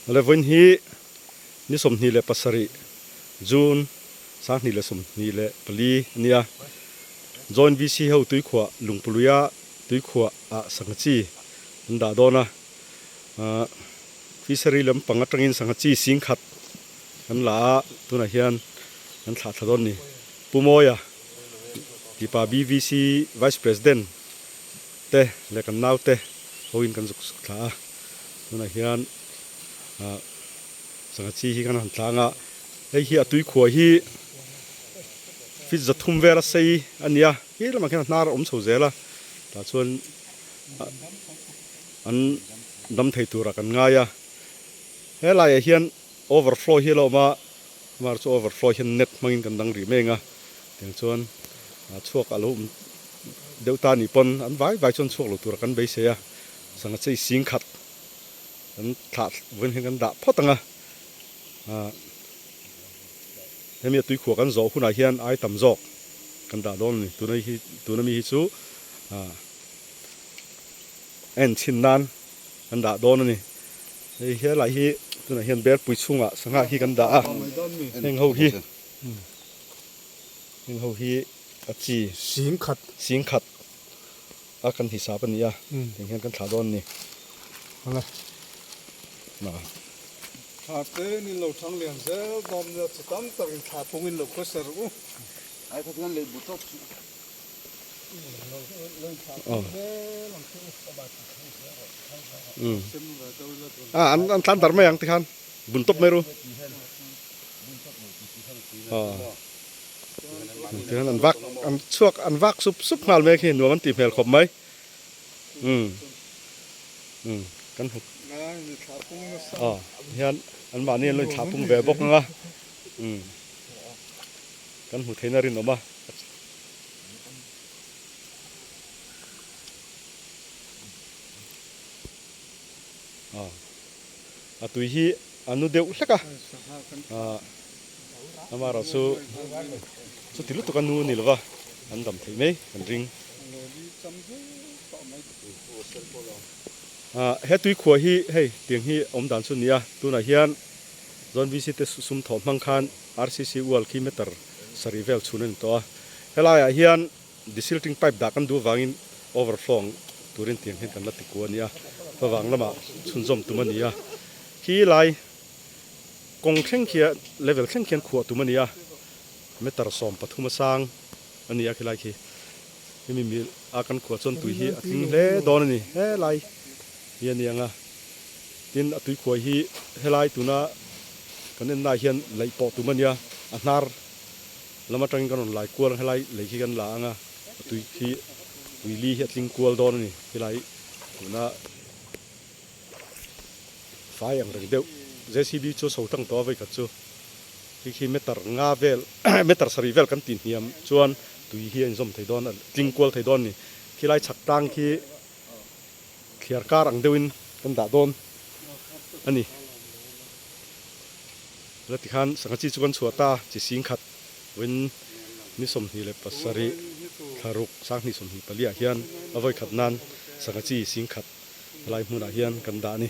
Awle vawiin hi ni 27 June 2024 a nia. Joint VC ho tuikhuah Lungpuluia tuikhuah ah sangha chi an dah dawn a. Fishery lampang atangin sangha chi singkhat an la a, tunah hian an thlah thla dawn a ni. Pu Mawia tipa BVC Vice President te leh kan naute hoin kan zuk zuk thla a, tunah hian ah sangha chi hi kan han tlang a, hei hi a tui khuai hi feet 300 vel a sei a ni a, khi lamah khian a hnar a awm chho zel a, tah chuan an dam thei turah kan ngai a, helaiah hian overflow hi a lo awm a, amah chu overflow hian net hmangin kan dang rih mek a, tiang chuan chhuak a lo awm deuh ta anih pawn an vai vai chuan chhuak lo tura kan beisei a, sangha chei sing khat kan thlah vawiin hian kan dah phawt ang a, ah hemi a tuikhuah kan zawh hunah hian ai tam zawk kan dah dawn a ni, tuna hi tuna mi hi chu ah en chhin nan kan dah dawn a ni, hei helai hi tunah hian belpui chhungah sangha hi kan dah a, heng ho hi heng ho hi. A chi. Singkhat. Singkhat a kan hisap a ni a, tiang hian kan thlah dawn a ni. Hala. Na. Thla te in lo thang lian zel dawn nia chi tam tak in thla phung in lo khawsa rawh u. Ai kha chuan lei bu tawp chu. A an an tlan dar mai ang tikhan bun tawp mai ru. Tihian an vak an chhuak an vak sup sup nghal mek hi nuam an tih hmel khawp mai umm umm kan hmu aw hian an mahni an lo inthlah pung ve bawk ang a umm kan hmu theihna rinawm a. Aw a tui hi a nu deuh hlek a ah amaherawh chu chuti lutuk a nu a ni lova an dam theih mai kan ring ah he tuikhuah hi hei tiang hi awm dan chu a ni a tunah hian John VC te sum thawh hmang khan RCC wall khi meter sarih vel chhun a ni tawh a helaiah hian Desilting pipe dah kan duh avangin overflow ang turin tiang hian kan la ti ku a nia, favang lamah chhunzawm tum a ni a, khi lai kawng thleng khi level thleng khian khuah tum a ni a, meter 13 a sang a ni a khilai khi hemi mil a kan khuah chuan tui hi a tling hle dawn a ni helai hi a ni ang a, tin a tui khuai hi helai tuna kan en naah hian laih pawh tum a nia, a hnar. Lam atangin kan rawn lai kual ang helai lei khi kan la ang a, a tui khi tui li hi a tling kual dawn a ni helai tuna fai ang reng deuh JCB chu a chho tang tawh a vawikhat chu khi khi meter nga vel meter sarih vel kan tih hniam chuan tui hi a inzawm thei dawn a tling kual thei dawn a ni khilai chhak tlang khi thliar kar ang deuhin kan dah dawn a ni. La tikhan sangha chi chu kan chhuah ta chi singkhat vawiin ni 27 thlaruk 2024 ah hian a vawikhat nan sangha chi singkhat helai hmunah hian kan dah a ni.